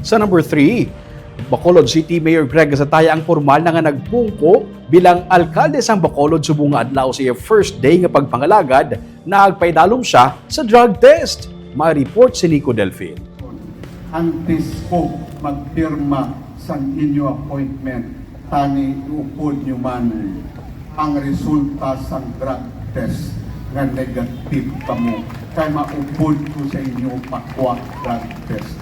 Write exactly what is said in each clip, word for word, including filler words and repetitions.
Sa number three, Bacolod City Mayor Greg Gasataya ang pormal na nga nagpungko bilang alkalde sang Bacolod subong nga adlaw sa iya first day nga pagpangalagad. Nagpaidalom siya sa drug test. May report si Nico Delfin. Antes ko magpirma sang inyo appointment, tani iupod nyo man ang resulta sang drug test nga negative kamo, kay maupod ko sa inyo pakwa drug test.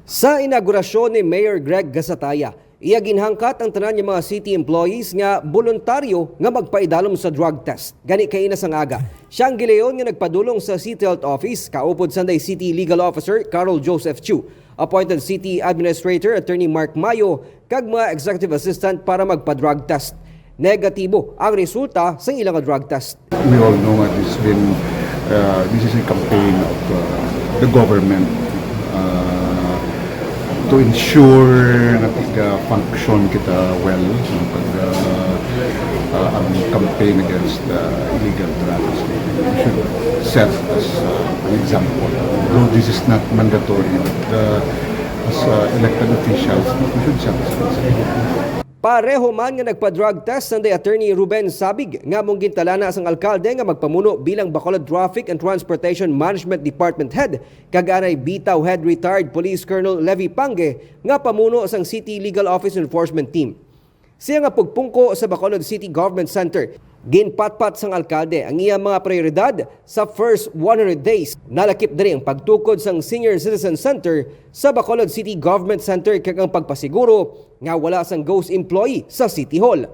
Sa inaugurasyon ni Mayor Greg Gasataya, iya ginhangkat ang tanan nga mga city employees nga boluntaryo nga magpaidalom sa drug test. Gani kaina sang aga, siya ang gilayon nga nagpadulong sa City Health Office, kaupod sanday City Legal Officer Carol Joseph Chu, appointed City Administrator Attorney Mark Mayo, kag mga executive assistant para magpa-drug test. Negatibo ang resulta sa ila nga drug test. We all know that it's been, uh, this is a campaign of uh, the government uh, to ensure nga tiga-function kita well, no? Pag uh, uh, ang campaign against uh, illegal drugs, we should set as uh, an example. Though this is not mandatory, but uh, as uh, elected officials, we should set as an example. Pareho man nga nagpa-drug test sanday Attorney Ruben Sabig nga among gintalana sang alkalde nga magpamuno bilang Bacolod Traffic and Transportation Management Department Head, kag anay bitaw Head Retired Police Colonel Levi Pange nga pamuno sang City Legal Office Enforcement Team. Siya nga pugpungko sa Bacolod City Government Center, ginpatpat sang alkalde ang iya mga prioridad sa first one hundred days. Nalakip diri ang pagtukod sang Senior Citizen Center sa Bacolod City Government Center kag ang pagpasiguro nga wala sang ghost employee sa City Hall.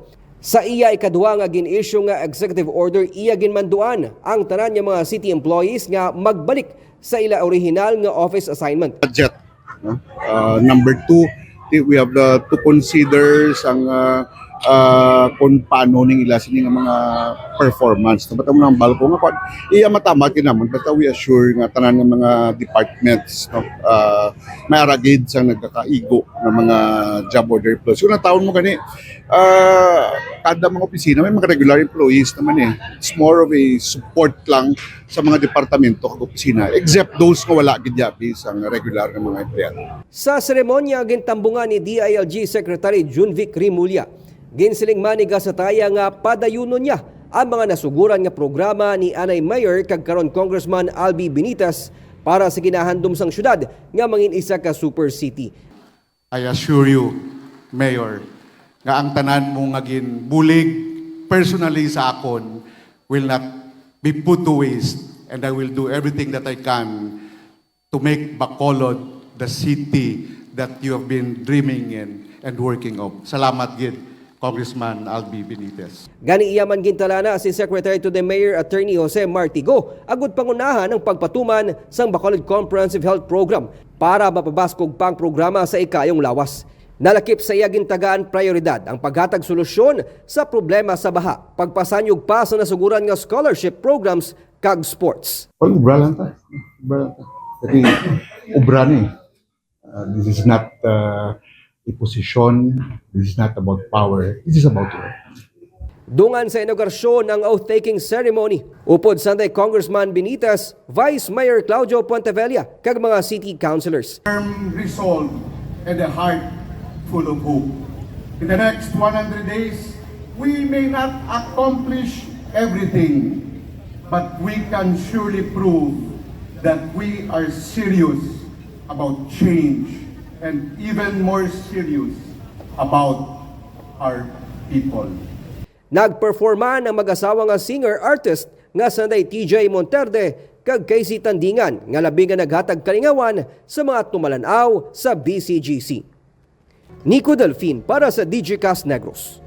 Sa iya ikaduha nga gin-issue nga executive order, iya ginmanduan ang tanan nga mga city employees nga magbalik sa ila orihinal nga office assignment. Budget, no? Uh, number two, ti- we have the, to consider sang uh, uh, kung paano ning ila sini nga mga performance. Nabatang mo ng balko nga kwan, iya matamat yun naman. Basta we assure nga tanan ng mga departments, no? Uh, may aragid sang nagkakaigo ng mga job order plus. Kung natawon mo gani, uh, kada mga opisina may mga regular employees naman eh. It's more of a support lang sa mga departamento kag opisina, except those nga wala gid yabi sang regular nga mga empleyado. Sa seremonya, gintambungan ni D I L G Secretary Junvic Rimulya. Ginsiling man ni Gasataya nga padayunon niya ang mga nasuguran nga programa ni anay Mayor kag karon Congressman Albi Benitez para sa ginahandom sang syudad nga mangin isa ka super city. I assure you, Mayor, nga ang tanan mo nga ginbulig personally sa akon will not be put to waste, and I will do everything that I can to make Bacolod the city that you have been dreaming in and working of. Salamat gid, Congressman Albi Benitez. Gani iya man gintalana si Secretary to the Mayor Attorney Jose Martigo agud pangunahan ang pagpatuman sang Bacolod Comprehensive Health Program para mapabaskog pa ang programa sa ikayong lawas. Nalakip sa iya gintagaan prioridad ang paghatag solusyon sa problema sa baha, pagpasanyog pa sa nasuguran nga scholarship programs kag sports. Well, ubra lang ta. Ubra lang ta. Kasi ubra ni. Uh, this is not uh, a position. This is not about power. This is about work. Dungan sa inaugurasyon ang oath-taking ceremony, upod sanday Congressman Benitez, Vice Mayor Claudio Pontevella, kag mga city councilors. Firm resolve and a heart full of hope. In the next one hundred days, we may not accomplish everything, but we can surely prove that we are serious about change and even more serious about our people. Nagperforman ang mag-asawa nga singer-artist nga sanday T J Monterde kag Casey Tandingan, nga labi nga naghatag kalingawan sa mga tumalan-aw sa B C G C. Nico Delfin para sa Digicast Negros.